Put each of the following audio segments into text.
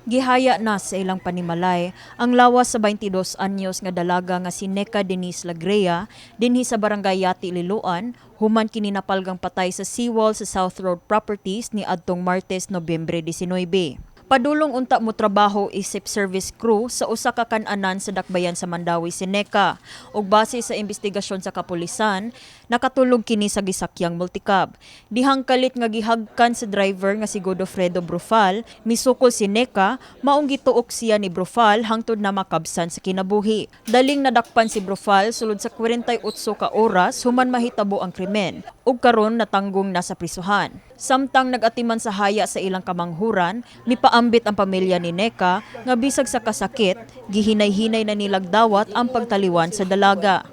Gihaya na sa ilang panimalay ang lawas sa 22 anyos nga dalaga nga si Neka Denise Lagrea dinhi sa Barangay Yati, Liloan, human kini napalgang patay sa seawall sa South Road Properties ni adtong Martes, Nobyembre 19. Padulong unta mo trabaho isip service crew sa usa ka kan-anan sa dakbayan sa Mandaue si Neka. Ug base sa investigasyon sa kapulisan, nakatulog kini sa gisakyang multicab. Dihang kalit nga gihagkan sa driver nga si Godofredo Brufal, misukol si Neka, maong gituok siya ni Brufal hangtod na makabsan sa kinabuhi. Daling nadakpan si Brufal sulod sa 48 ka oras human mahitabo ang krimen ug karon natanggong na sa prisuhan. Samtang nag-atiman sa haya sa ilang kamanghuran, mipaambit ang pamilya ni Neka nga bisag sa kasakit, gihinay-hinay na nilag dawat ang pagtaliwan sa dalaga.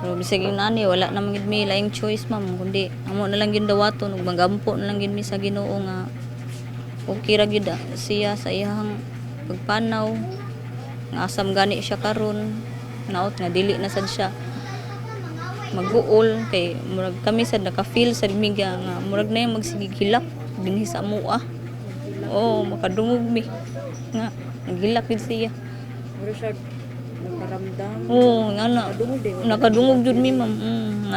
Pero bisag yung nani, wala naman gid mi laing choice, ma'am, kundi amo na lang gyud dawaton ug magampo na lang gyud mi sa Ginoo nga okay ra gyud siya sa iyang pagpanaw. Nga asam gani siya karon, naot nga dili na sad siya maguol kay murag kami sad naka-feel sad mi nga murag na yung magsigig hilak dinhi sa amoa. Oo, makadungog mi nga naghilak gid siya. Mura siya nakaramdam. Oo, nga na. Nakadungog jud mi, ma'am.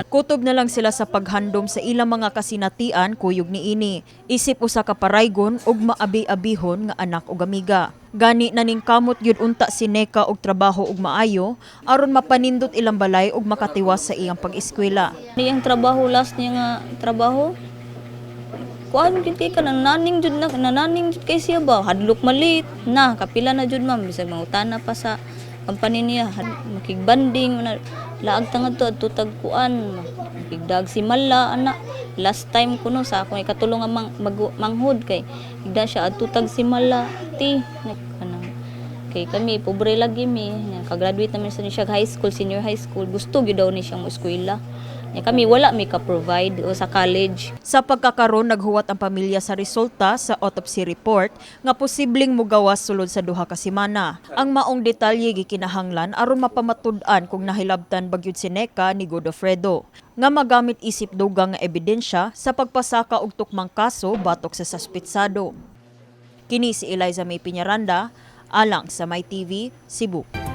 Kutob na lang sila sa paghandom sa ilang mga kasinatian kuyog niini. Isip usa ka paraygon ug maabi-abihon nga anak ug amiga. Gani naningkamot gyud unta si Neka og trabaho ug maayo aron mapanindot ilang balay ug makatiwas sa iyang pag-eskwela. Iyang trabaho, last niya nga trabaho. Kuan jud kay kanang naning jud na nananing jud kay siya ba. Hadlok malit na kapila na jud, ma'am, bisag mangutana pa sa company niya, makigbanding na laag tangad to adto tag kuan, makigdag si Mala ana. Last time kuno sa akong ikatulong nga manghod kay igda siya adto tag si Mala ti kanang kay kami pobre lagi mi. Kagraduate naman sa siya high school, senior high school, gusto gyud daw ni siyang mo-eskwela. Nya kami wala mi ka-provide o sa college. Sa pagkakaron, naghuwat ang pamilya sa resulta sa autopsy report nga posibleng mugawas sulod sa 2 ka semana. Ang maong detalye gikinahanglan aron mapamatud-an kung nahilabtan ba gyud si Neka ni Godofredo nga magamit isip dugang nga ebidensya sa pagpasaka og tukmang kaso batok sa saspetsado. Kini si Eliza May Piñaranda, alang sa My TV, Cebu.